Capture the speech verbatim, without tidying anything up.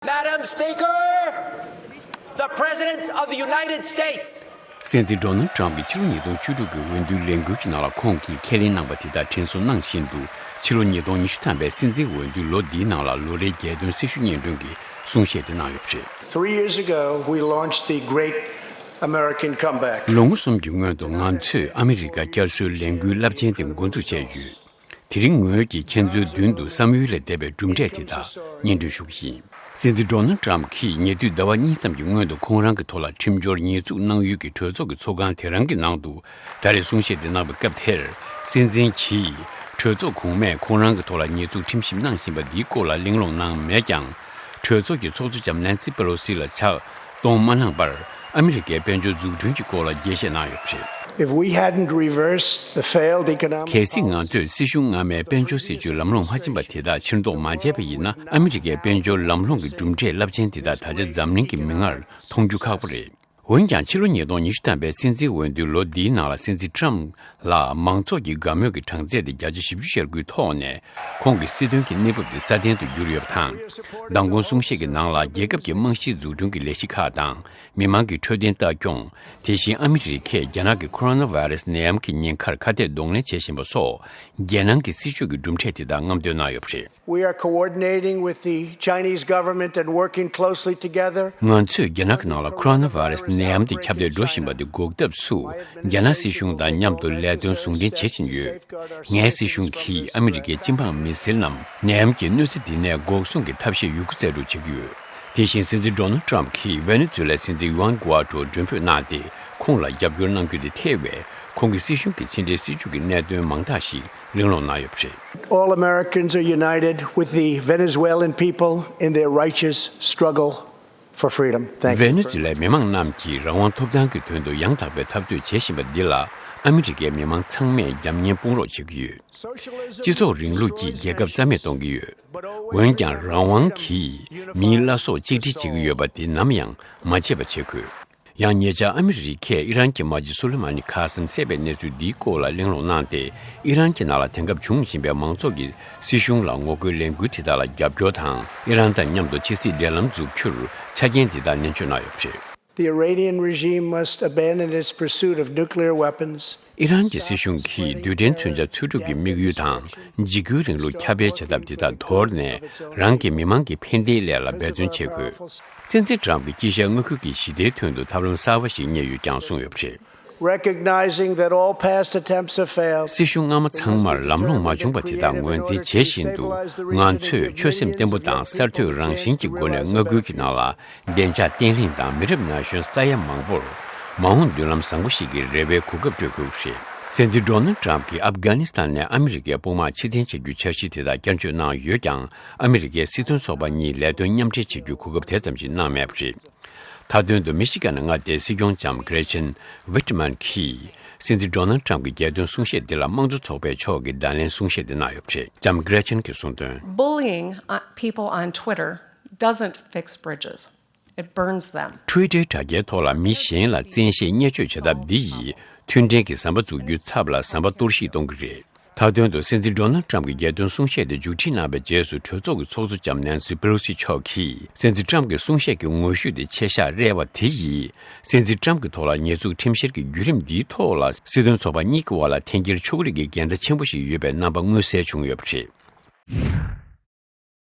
Madam Speaker, the President of the United States. སྲིད་འཛིན་ཌོ་ནལ་ཊམ་གྱིས་ཕྱི་ལོ་ཉིས་སྟོང་བཅུ་དྲུག་གི་འོས་བསྡུའི་ལས་འགུལ་གྱི་ནང་ལ་ཁོང་གིས་ཁས་ལེན་གནང་པ་དེ་དག་དྲན་གསོ་གནང་བཞིན་དུ། ཕྱི་ལོ་ཉིས་སྟོང་ཉི་ཤུ་ཐམ་པའི་སྲིད་འཛིན་འོས་བསྡུའི་ལོ་འདིའི་ནང་ལ་ལོ་རེའི་རྒྱལ་དོན་སྲི་ཞུ་སྙན་སྒྲོན་གྱི་གསུང་བཤད་དེ་གནང་ཡོད་པ་རེད། Three years ago, we launched the Great American Comeback. ལོ་ངོ་གསུམ་གྱི་སྔོན་དུ་ང་ཚོས་ཨ་མི་རི་ཀ་བསྐྱར་གསོའི་ལས་འགུལ་རླབས་ཆེན་དེ་འགོ་འཛུགས་བྱས་ཡོད། དེ་རིང་ངོས་ཀྱིས་ཁྱེད་ཚོའི་མདུན་དུ་བསམ་ཡུལ་ལས་འདས་པའི་གྲུབ་འབྲས་དེ་དག་སྙན་སྒྲོན་ཞུ་གི་ཡིན། སྲིད་འཛིན་ཌོ་ནལ་ཊམ་གྱིས་ཉེ་དུས་ཟླ་བ་གཉིས་ཙམ་གྱི་སྔོན་དུ་ཁོང་རང་གི་ཐོག་ལ་ཁྲིམས་སྦྱོར་ཉེས་འཛུགས་གནང་ཡུལ་གྱི་གྲོས་ཚོགས་ཀྱི་ཚོགས་ཁང་དེ་རང་གི་ནང་དུ་ད་རེས་གསུང་བཤད་དེ་གནང་བའི་སྐབས་དེར། སྲིད་འཛིན་གྱིས་གྲོས་ཚོགས་གོང་མས་ཁོང་རང་གི་ཐོག་ལ་ཉེས་འཛུགས་ཁྲིམས་ཞིབ་གནང་བཞིན་པ་འདིའི་སྐོར་ལ་གླེང་སློང་གནང་མེད་ཀྱང་། གྲོས་ཚོགས་ཀྱི་ཚོགས་གཙོ་ལྕམ་ནན་སི་པེ་ལོ་སི་ལ་ཕྱག་གཏོང་མ་གནང་བར། ཨ་མི་རི་ཀའི་དཔལ་འབྱོར་འཛུགས་སྐྲུན་གྱི་སྐོར་ལ་རྒྱས་བཤད་གནང་ཡོད་པ་རེད། If we hadn't reversed the failed economic གལ་སྲིད་ང་ཚོས་སྲིད་གཞུང་སྔ་མའི་དཔལ་འབྱོར་སྲིད་ཇུས་ལམ་ལྷོང་མ་ཕྱིན་པ་དེ་དག་ཕྱིར་ལྡོག་མ་བྱས་པ་ཡིན་ན། ཨ་མི་རི་ཀའི་དཔལ་འབྱོར་ལམ་ལྷོང་གི་གྲུབ་འབྲས་རླབས་ཆེན་དེ་དག་ད་ཆ་འཛམ་གླིང་གི་མིག་སྔར་མཐོང་རྒྱུ་ཁག་པོ་རེད། འོན་ཀྱང་། ཕྱི་ལོ་ཉིས་སྟོང་ཉི་ཤུ་ཐམ་པའི་སྲིད་འཛིན་འོས་བསྡུའི་ལོ་འདིའི་ནང་ལ་སྲིད་འཛིན་ཊམ་ལ་མང་ཚོགས་ཀྱི་དགའ་མོས་ཀྱི་གྲངས་ཚད་དེ་བརྒྱ་ཆ་བཞི་བཅུ་ཞེ་དགུའི་ཐོག་ནས། ཁོང་གི་སྲིད་དོན་གྱི་གནས་བབ་དེ་སྲ་བརྟན་དུ་གྱུར་ཡོད་པ་དང་། མདང་དགོང་གསུང་བཤད་ཀྱི་ནང་ལ་རྒྱལ་ཁབ་ཀྱི་རྨང་གཞིའི་འཛུགས་སྐྲུན་གྱི་ལས་གཞི་ཁག་དང་། མི་མང་གི་འཕྲོད་བསྟེན་ལྟ་སྐྱོང་། དེ་བཞིན་ཨ་མི་རི་ཀས་རྒྱ་ནག་གི་ཁོ་རོ་ན་བྷ་ཡ་རེ་སི་ནད་ཡམས་ཀྱི་ཉེན་ཁར་ཁ་གཏད་གདོང་ལེན་བྱེད་བཞིན་པ་སོགས། རྒྱལ་ནང་གི་སྲིད་ཇུས་ཀྱི་གྲུབ་འབྲས་དེ་དག་རྔམ་སྟོན་གནང་ཡོད་པ་རེད། We are coordinating with the Chinese government and working closely together. ང་ཚོས་རྒྱ་ནག་གི་ནང་ལ་ཁོ་རོ་ན་བྷ་ཡ་རེ་སི་ནད་ཡམས་དེ་ཁྱབ་གདལ་འགྲོ་བཞིན་པ་དེ་འགོག་ཐབས་སུ། རྒྱ་ནག་སྲིད་གཞུང་དང་མཉམ་དུ་ལས་དོན་ཟུང་འབྲེལ་བྱེད་བཞིན་ཡོད། ངའི་སྲིད་གཞུང་གིས་ཨ་མི་རི་ཀའི་སྤྱི་འབངས་མི་སེར་རྣམས་ནད་ཡམས་ཀྱི་གནོད་འཚེ་འདི་ནས་འགོག་སྲུང་གི་ཐབས་ཤེས་ཡོད་རྒུ་རྩལ་སྤྲུགས་བྱེད་ཀྱི་ཡོད། དེ་བཞིན་སྲིད་འཛིན་ཌོ་ནལ་ཊམ་གྱིས་ཝེ་ནེ་ཛུ་ལའི་སྲིད་འཛིན་ཡུའན་གུ་ཨ་ཊོ་མགྲོན་འབོད་གནང་སྟེ། ཁོང་ལ་རྒྱབ་སྐྱོར་གནང་རྒྱུ་དེ་ཐེ་བའི་ཁོང་གི་སྲིད་གཞུང་གི་ཕྱི་འབྲེལ་སྲིད་ཇུས་ཀྱི་གནད་དོན་མང་དག་ཞིག་གླེང་སློང་གནང་ཡོད་པ་རེད། All Americans are united with the Venezuelan people in their righteous struggle for freedom. Thank you. ཝེ་ནེ་ཛུ་ལའི་མི་མང་རྣམས་ཀྱིས་རང་དབང་ཐོབ་ཐང་གི་དོན་དུ་ཡང་དག་པའི་འཐབ་རྩོད་བྱེད་བཞིན་པ་འདི་ལ། ཨ་མི་རི་ཀའི་མི་མང་ཚང་མས་རྒྱབ་གཉེར་དཔུང་རོགས་བྱེད་ཀྱི་ཡོད། སྤྱི་ཚོགས་རིང་ལུགས་ཀྱིས་རྒྱལ་ཁབ་རྩ་མེད་གཏོང་གི་ཡོད། འོན་ཀྱང་། རང་དབང་གིས་མིའི་བླ་སྲོག་གཅིག་སྒྲིལ་བྱེད་ཀྱི་ཡོད་པ་དེ་ནམ་ཡང་མ་བརྗེད་པ་བྱེད་དགོས། ཡང་། ཉེ་ཆར་ཨ་མི་རི་ཀས་ཨི་རན་གྱི་དམག་སྤྱི་སུ་ལེ་མ་ནི་ཁ་སིམ་བསད་པའི་གནས་ཚུལ་འདིའི་སྐོར་ལ་གླེང་སློང་གནང་སྟེ། ཨི་རན་གྱི་ནང་ལ་དེང་སྐབས་བྱུང་བཞིན་པའི་མང་ཚོགས་ཀྱིས་སྲིད་གཞུང་ལ་ངོ་རྒོལ་ལས་འགུལ་དེ་དག་ལ་རྒྱབ་སྐྱོར་དང་། ཨི་རན་དང་མཉམ་དུ་ཕྱི་སྲིད་འབྲེལ་ལམ་འཛུགས་རྒྱུར་ཆ་རྐྱེན་དེ་དག་ནན་བརྗོད་གནང་ཡོད་པ་རེད། The Iranian regime must abandon its pursuit of nuclear weapons. ཨི་རན་གྱི་སྲིད་གཞུང་གིས་རྡུལ་ཕྲན་མཚོན་ཆ་འཚོལ་སྒྲུབ་ཀྱི་དམིགས་ཡུལ་དང་། འཇིགས་སྐུལ་རིང་ལུགས་ཁྱབ་སྤེལ་བྱ་ཐབས་འདི་དག་དོར་ནས། རང་གི་མི་མང་གི་ཕན་བདེའི་སླད་ལ་འབད་བརྩོན་བྱེད་དགོས། སྲིད་འཛིན་ཊམ་གྱིས་དཀྱིལ་ཤར་མངའ་ཁུལ་གྱི་ཞི་བདེའི་དོན་དུ་ཐབས་ལམ་གསར་བ་ཞིག་རྙེད་ཡོད་ཀྱང་གསུངས་ཡོད་པ་རེད། Recognizing that all past attempts have failed. སྲིད་གཞུང་སྔ་མ་ཚང་མར་ལམ་ལྷོང་མ་བྱུང་བ་དེ་དག་ངོས་འཛིན་བྱེད་བཞིན་དུ། ང་ཚོས་ཆོད་སེམས་བརྟན་པོ་དང་གསར་གཏོད་རང་བཞིན་གྱི་སྒོ་ནས་མངའ་ཁུལ་གྱི་ནང་ལ། བདེ་འཇགས་བརྟན་ལྷིང་དང་མི་རབས་ན་གཞོན་ས་ཡ་མང་པོར་མ་འོངས་མདུན་ལམ་བཟང་པོ་ཞིག་གི་རེ་བའི་གོ་སྐབས་སྤྲོད་དགོས་ཀྱི་རེད། སྲིད་འཛིན་ཌོ་ནལ་ཊམ་གྱིས་ཨབ་གྷ་ནི་སི་ཐན་ནས་ཨ་མི་རི་ཀའི་དཔུང་དམག་ཕྱིར་འཐེན་བྱ་རྒྱུའི་འཆར་གཞི་དེ་དག་བསྐྱར་བརྗོད་གནང་ཡོད་ཀྱང་། ཨ་མི་རི་ཀའི་སྲིད་དོན་ཚོགས་པ་གཉིས་ལས་དོན་མཉམ་འབྲེལ་བྱེད་རྒྱུའི་གོ་སྐབས་དེ་ཙམ་ཞིག་གནང་མེད་པ་རེད། མཐའ་དོན་དུ་མི་ཤི་གན་མངའ་སྡེའི་སྲིད་སྐྱོང་ལྕམ་གྷི་རེ་ཆེན་ཝི་ཏི་མན་གྱིས། སྲིད་འཛིན་ཌོ་ནལ་ཊམ་གྱི་རྒྱལ་དོན་གསུང་བཤད་འདི་ལ་དམངས་གཙོ་ཚོགས་པའི་ཕྱོགས་ཀྱི་བརྡ་ལན་གསུང་བཤད་འདི་གནང་ཡོད་པ་རེད། ལྕམ་གྷི་རེ་ཆེན་གྱིས་གསུངས་དོན། Bullying, uh, people on Twitter doesn't fix bridges. It burns them. ཊུའི་ཊར་དྲ་རྒྱའི་ཐོག་ལ་མི་གཞན་ལ་བཙན་ཤེད་བརྙས་བཅོས་བྱ་ཐབས་འདི་ཡིས། མཐུན་འབྲེལ་གྱི་ཟམ་པ་འཛུགས་རྒྱུའི་ཚབ་ལ་ཟམ་པ་གཏོར་བཤིག་གཏོང་གི་རེད། མཐའ་དོན་དུ་སྲིད་འཛིན་ཌོ་ནལ་ཊམ་གྱི་རྒྱལ་དོན་གསུང་བཤད་དེ་མཇུག་སྒྲིལ་གནང་བའི་རྗེས་སུ། གྲོས་ཚོགས་ཀྱི་ཚོགས་གཙོ་ལྕམ་ནན་སི་པེ་ལོ་སི་མཆོག་གིས། སྲིད་འཛིན་ཊམ་གྱི་གསུང་བཤད་ཀྱི་ངོ་བཤུས་དེ་ཆེ་བཞག་རེད་པ་དེ་ཡིས། སྲིད་འཛིན་ཊམ་གྱི་ཐོག་ལ་ཉེས་འཛུགས་ཁྲིམས་བཤེར་གྱི་བརྒྱུད་རིམ་འདིའི་ཐོག་ལ། སྲིད་དོན་ཚོགས་པ་གཉིས་ཀྱི་དབར་ལ་འཐེན་འཁྱེར་ཕྱོགས་རིས་ཀྱི་འགལ་ཟླ་ཆེན་པོ་ཞིག་ཡོད་པའི་རྣམ་པ་མངོན་གསལ་བྱུང་ཡོད་པ་རེད།